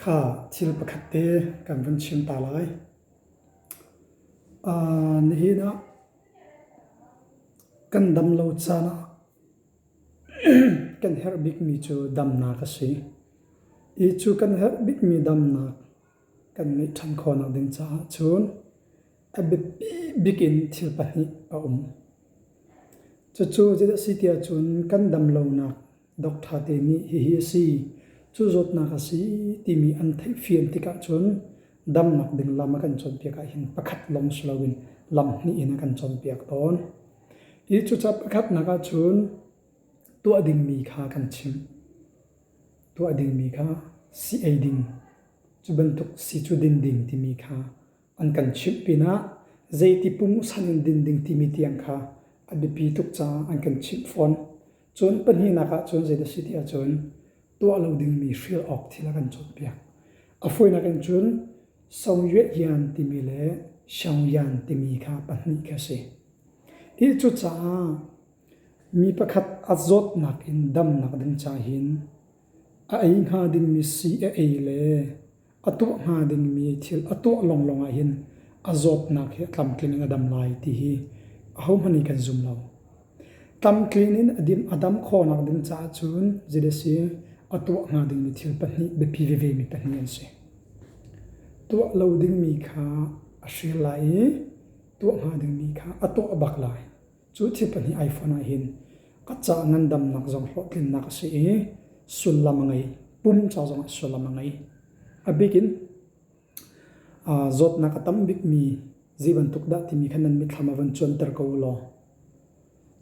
Kha thil pakhat te kan vun chim ta lai. Nihin ah kan dam lo caan ah kan herh bikmi cu damnak a si. I cu kan herh bikmi damnak kan ngeih ṭhan khawhnak ding caah cun a biapi bik in thil pahnih a um. Cucu zeidah a si tiah cun kan dam lonak Doctor te nih hihi a si, cu zawtnak a si timi an theihfian tikah cun damnak ding lam a kan cawnpiak ahhin pakhat lawng si loin lam hnih in a kan cawnpiak tawn. Hi cucaah pakhatnak ahcun tuah dingmi kha kan chimh. Tuah dingmi kha si ei ding, cu bantuk si cu din ding timi kha an kan chimh pinah zeiti pungsan in din ding timi tiang kha a biapi tuk caah an kan chimh fawn. Cun pahnihnak ah cun zei a si ti ahcun tuah lo dingmi hrial awk thil a kan cawnpiak. A fawinak in cun Song-Yue-yan timi le Xiaoyan timi kha pahnih kha a si. Hi cucaah mi pakhat a zawtnak in damnak ding ca hin a ei hnga dingmi sii a ei le a tuah hnga dingmi thil a tuah lawnglawng ahhin a zawtnak hi a tlamtling in a dam lai ti hi ahohmanh nih kan zum lo. Tlamtling in a dam khawhnak ding caah cun zeidah a tuah hnga dingmi thil pahnih biapi veve mi pahnih an si. Tuah lo dingmi kha a hrial lai i tuah hnga dingmi kha a tuah bak lai. Cu thil pahnih ai fonh ahhin a ca ngandamnak zong hlawhtlinnak a si i sullam a ngei. Pum ca zongah sullam a ngei. A bik in zawtnak a tam bikmi zei bantuk dah timi kha nan mitthlam ah von cuanter ko u law.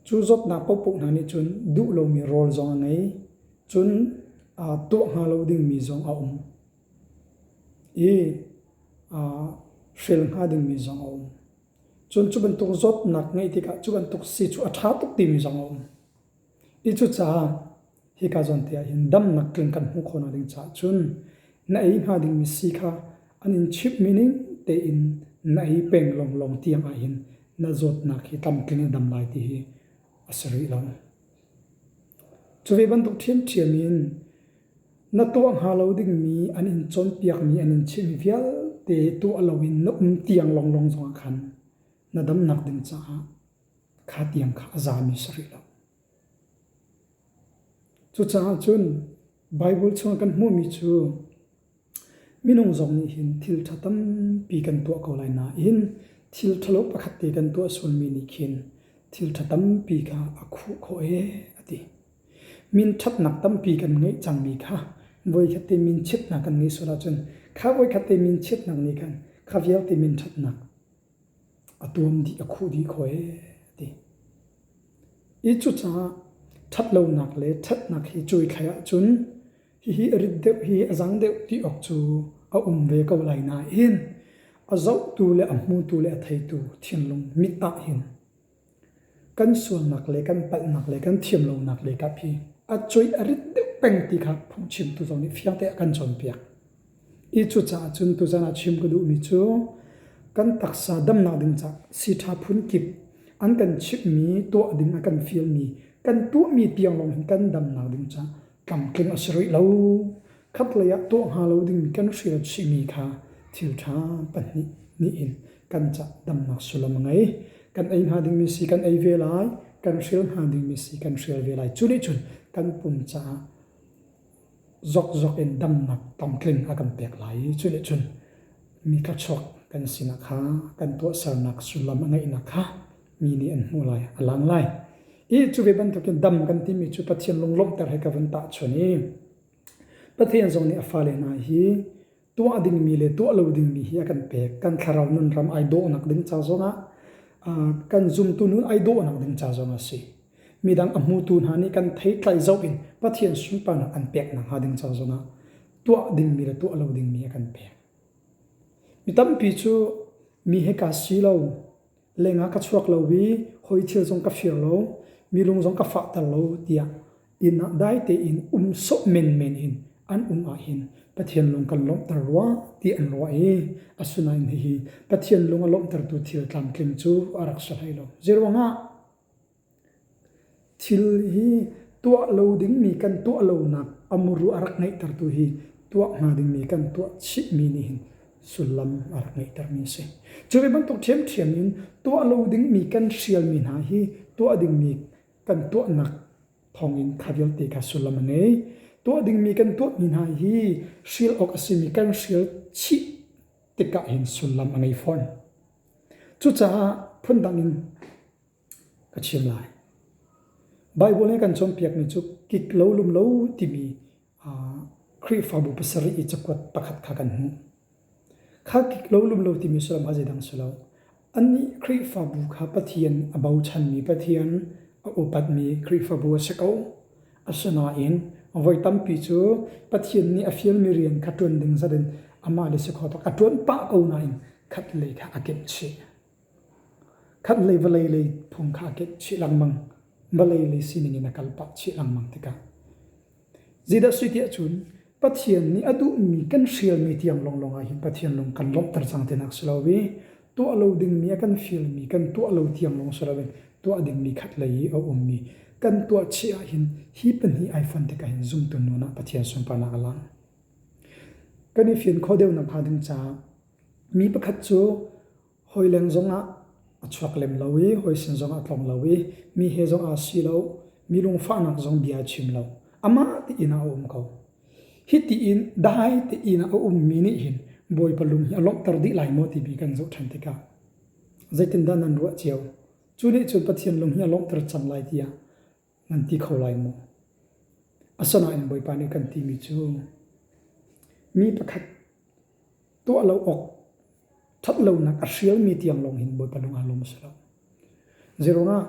Cu zawtnak paohpaoh hna nih cun duh lomi rawl zong a ngei. Cun tuah hnga lo dingmi zong a um. I hrel hnga dingmi zong a um. Cun cu bantuk zawtnak ngeih tikah cu bantuk sii cu a ṭha tuk timi zong a um. I cucaah hika zawn te ah hin damnak tling kan hmuh khawhnak ding caah cun na ei hnga dingmi sii kha an in chimhmi ning tein na ei peng lawnglawng tiang ahhin na zawtnak hi tlamtling in a dam lai ti hi a si rih lo. Cu ve bantuk ṭhiamṭhiam in Na tuah hnga lo dingmi an in cawnpiakmi an in chimhmi vialte tuah loin na um tiang lawnglawng zongah khan na damnak ding caah kha tiang kha a zami si rih lo. Cucaah cun Baibal chungah kan hmuhmi cu minung zong nih hin thil ṭha tampi kan tuah ko lai nain thil ṭhalo pakhat te kan tuah sualmi nih khin thil ṭha tampi kha a khuh khawh ee a ti. Minṭhatnak tampi kan ngeih cangmi kha voikhat te minchiatnak kan ngeih sual ahcun kha voikhat te minchiatnak nih khan kha vialte minṭhatnak a tuam dih a khuh dih khawh ee a ti. I cucaah ṭhatlonak le ṭhatnak hi cuaithlai ahcun hihi a rit deuh hi a zang deuh ti awk cu a um ve ko lai nain a zohtu le a hmutu le a theitu thinlung mit ah hin Kan sualnak le kan palhnak le kan thiamlonak le kap hi a cuai a rit deuh peng ti kha phungchimtu zong nih fiang te a kan cawnpiak. I cucaah cun tuzan ah chim ka duhmi cu kan taksa damnak ding caah siṭha phun kip an kan chimhmi tuah ding a kan fialmi kan tuahmi tiang lawng hin kan damnak ding caah tlamtling a si rih lo. Khatlei ah tuah hnga lo dingmi kan hrial chihmi kha thil ṭha pahnih nih in kan cah damnak sullam a ngei. Kan ei hnga dingmi si kan ei ve lai, kan hrial hnga dingmi si kan hrial ve lai. Cu nih cun kan pum caah zokzok in damnak tlamtling a kan pek lai i cu nih cun mi thluachuak kan sinak kha kan tuahsernak sullam a ngeihnak kha mi nih an hmuh lai, a lang lai. I cu ve bantukin dam kan timi cu Pathian lunglawmhter he ka vun tahchuan i Pathian zong nih a fale hna hi tuah dingmi le tuah lo dingmi hi a kan pek. Kan thlarau nun ram ai dawhnak ding ca zongah kan zumtu nun ai dawhnak ding ca zongah a si. Midang a hmutu hna nih kan theitlai zoh in Pathian sunparnak an pek nakhnga ding ca zongah tuah dingmi le tuah lo dingmi a kan pek. Mi tampi cu mi he kaa si lo, lengah ka chuak lo i hawi thil zong ka fir lo, mi lung zong ka fahter lo tiah inn ah dai tein um sawh menmen in an um ahhin Pathian lung kan lawmhter rua ti an ruah i asinain hihi Pathian lung a lawmhtertu thil tlamtling cu a rak si hlei lo. Zeiruangah thil hi tuah lo dingmi kan tuah lonak a muru a rak ngeihtertu hi tuah hnga dingmi kan tuah chihmi nih hin sullam a rak ngeihtermi a si. Cu ve bantuk ṭhiamṭhiam in tuah lo dingmi kan hrialmi hna hi tuah dingmi kan tuahnak thawngin kha vialte kha sullam a ngei. Tuah dingmi kan tuahmi hna hi hrial awk a simi kan hrial chih tikah hin sullam a ngei fawn. Cucaah phundang in ka chim lai. Baibal nih kan cawnpiakmi cu kik lo lum lo timi Khrihfabu pasarih i cakuat pakhat kha kan hmuh. Kha kik lo lum lo timi sullam kha zeidang si lo. Annih Khrihfabu kha Pathian a bochanmi Pathian a upatmi Khrihfabu a si ko. Asinain voi tampi cu Pathian nih a fialmi rian kha ṭuan ding zat in amah le si khawh tawk a ṭuan pah ko nain khatlei kha a kemh chih. Khatlei vawlei lei phung kha a kemh chih lengmang. Vawlei lei sining in a kal pah chih lengmang tikah Zeidah si tiah cun Pathian nih a duhmi kan hrialmi tiang lawnglawng ah hin Pathian lung kan lawmhter cang tinak si lo i tuah lo dingmi a kan fialmi kan tuah lo tiang lawng si loin tuah dingmi khatlei i a ummi kan tuah chih ahhin hi pahnih ai fonh tikah hin zumtu nun ah Pathian sunparnak a lang. Kan i fian khawh deuhnak hnga ding caah mi pakhat cu Hawileng zongah a chuak lem lo i hawi sin zongah a tlong lo i mi he zong aa si lo, mi lungfahnak zong bia a chim lo. Amah te inn ah a um ko. Hi tiin dai te inn ah a ummi nih hin Bawipa lung hi a lawmhter dih lai maw timi kan zoh ṭhan tikah zeitindah nan ruah cio? Cu nih cun Pathian lung hi a lawmhter cang lai tiah nan ti kho lai maw? Asinain Bawipa nih kan timi cu mi pakhat tuah lo awk ṭhatlonak a hrialmi tiang lawng hin Bawipa lung aa lawm a si lo. Zeiruangah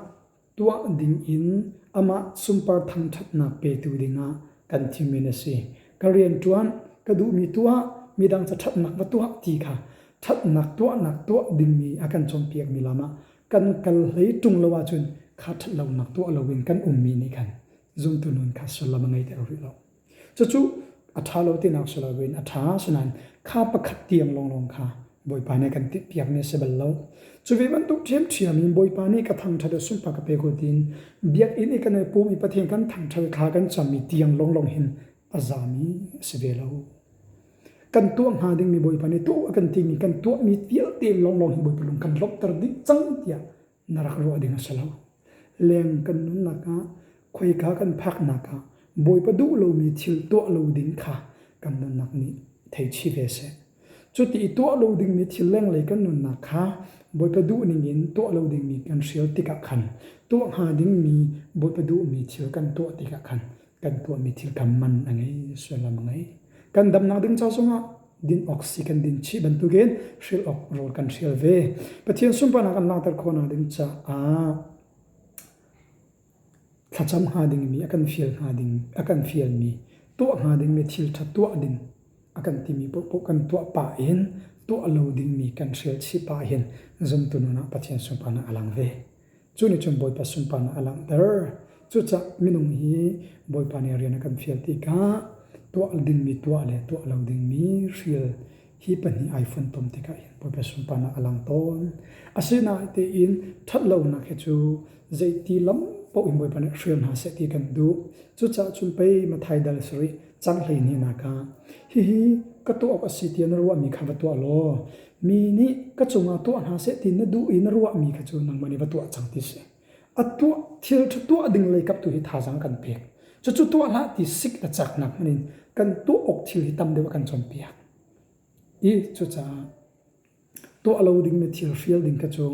tuah ding in amah sunpar thangṭhatnak petu dingah kan thimmi na si. Ka rianṭuan, ka duhmi tuah, midang ca ṭhatnak va tuah ti kha ṭhatnak tuahnak tuah dingmi a kan cawnpiakmi lam ah kan kal hlei ṭung lo ahcun kha ṭhatlonak tuah loin kan ummi nih khan zumtu nun kha sullam a ngeiter rih lo. Cucu a ṭha lo tinak si loin a ṭha asinain kha pakhat tiang lawnglawng kha Bawipa nih kan timhpiakmi a si bal lo. Cu ve bantuk ṭhiamṭhiam in Bawipa nih ka thangṭhat i sunpa ka pe ko tiin biakinn i kan i pum i Pathian kan thangṭhat i thla kan cammi tiang lawnglawng hin a zami a si ve lo. Kan tuah hnga dingmi Bawipa nih tuah a kan timi kan tuahmi vialte lawnglawng hi Bawipa lung kan lawmhter dih cang tiah na rak ruah ding a si lo. Leng kan nunnak ah khoika kan phaknak ah Bawipa duh lomi thil tuah lo ding kha kan nunnak nih thei chih ve seh. Cuti i tuah lo dingmi thil lenglei kan nunnak kha Bawipa duh ningin tuah lo dingmi kan hrial tikah khan tuah hnga dingmi Bawipa duhmi thil kan tuah tikah khan kan tuahmi thil kha man a ngei, sullam a ngei. Kan damnak ding ca zongah din awk si kan din chih bantukin hrial awk rawl kan hrial ve. Pathian sunparnak kan langhter khawhnak ding caah thlacam hnga dingmi a kan fial hnga ding a kan fialmi tuah hnga dingmi thil ṭha tuah ding a kan timi paohpaoh kan tuah pah in tuah lo dingmi kan hrial chih pah hin zumtu nun ah Pathian sunparnak a lang ve. Cu nih cun Bawipa sunparnak a langhter. Cucaah minung hi Bawipa nih rian a kan fial tikah tuah dingmi tuah le tuah lo dingmi hrial hi pahnih ai funtom tikah hin Bawipa sunparnak a lang tawn. Asinain tein ṭhatlonak hi cu zeiti lam paoh in Bawipa nih hrial hna seh ti kan duh. Cucaah cun pei Matthai dal sarih cang 12 nak ah hihi ka tuah awk a si tiah na ruahmi kha va tuah law Mi nih ka cungah tuah hna seh ti na duh i na ruahmi kha cu nangmah nih va tuah cang ti si. A tuah thil ṭha tuah ding lei kap tu hi thazaang kan pek. Cucu tuah hlah ti sik le caknak hmanh in kan tuah awk thil hi tam deuh a kan cawnpiak. I cucaah tuah lo dingmi thil hrial ding kha cu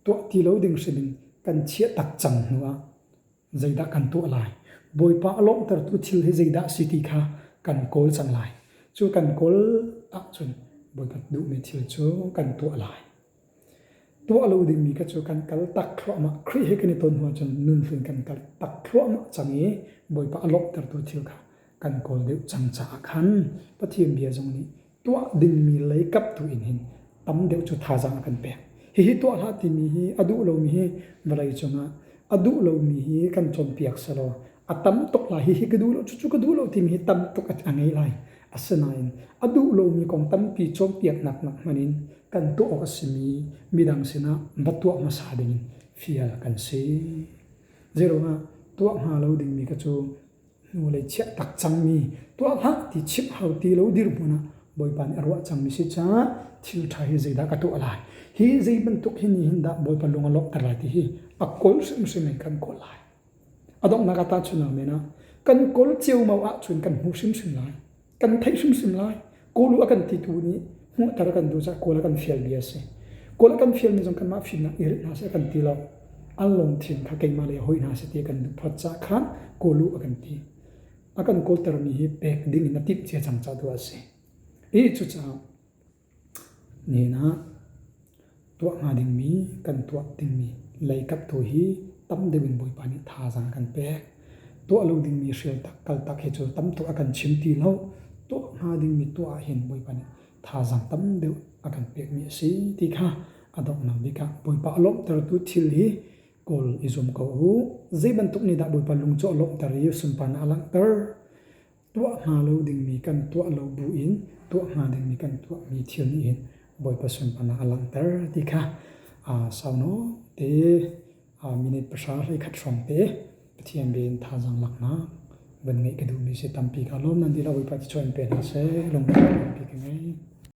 tuah ti lo ding hrim in kan chiah tak cang hnu ah zeidah kan tuah lai? Bawipa a lawmhtertu thil hi zeidah a si ti kha kan kawl cang lai. Cu kan kawl ahcun Bawipa duhmi thil cu kan tuah lai. Tuah lo dingmi kha cu kan kal tak thluahmah. Khrih he kan i ton hnu ahcun nunhlun kan kal tak thluahmah cang i Bawipa a lawmhtertu thil kha kan kawl deuh cang caah khan Pathian bia zong nih tuah dingmi lei kap tu in hin tam deuh cu thazaang a kan pek. Hihi tuah hlah timi hi a duh lomi hi vawlei cungah a duh lomi hi kan cawnpiak selaw a tam tuk lai hihi ka duh lo cucu ka duh lo timi hi tam tuk a ngei lai. Asinain a duh lomi kong tampi cawnpiaknak nak hmanh in kan tuah awk a simi midang sinah va tuah hmasa dingin fial kan si. Zeiruangah tuah hnga lo dingmi kha cu. Hnulei chiah tak cangmi tuah hlah ti chimh hau ti lo dirhmun ah Bawipa nih a ruah cangmi si caah thil ṭha hi zeidah ka tuah lai? Hi zei bantuk hi nih hin dah Bawipa lung a lawmhter lai ti hi a kawl hrimhrim in kan kawl lai. A donghnak ah tahchunhnak men ah kan kawl ceomao ahcun kan hmu hrimhrim lai. Kan theih hrimhrim lai. Kawl u a kan titu nih hmuhter a kan duh caah kawl a kan fialmi a si. Kawl a kan fialmi zong kanmah fimnak i rit hna seh a kan ti lo. An lungthin kha keimah lei hoi hna seh ti a kan duh phot caah khan kawl u a kan ti. A kan kawltermi hi pek ding in a timh cia cang caah tu a si. I cucaah Nihin ah tuah hnga dingmi kan tuah dingmi leikap tu hi tam deuh in Bawipa nih thazaang a kan pek. Tuah lo dingmi hrial tak kal tak hi cu tam tuk a kan chim ti lo. Tuah hnga dingmi tuah ah hin Bawipa nih thazaang tam deuh a kan pekmi a si ti kha a donghnak bik ah Bawipa a lawmhtertu thil hi kawl i zuam ko u. Zei bantuk nih dah Bawipa lung cu a lawmhter i sunparnak a langhter? Tuah hnga lo dingmi kan tuah lo buin tuah hnga dingmi kan tuahmi thil nih hin Bawipa sunparnak a langhter ti kha sau nawn te minute pahra 11 hrawng te Pathian bia in thazaang laknak van ngeih ka duhmi si tampi ka lawm nan dihlak Bawipa thluachuah in pe hna seh lungthin tampi ka ngei.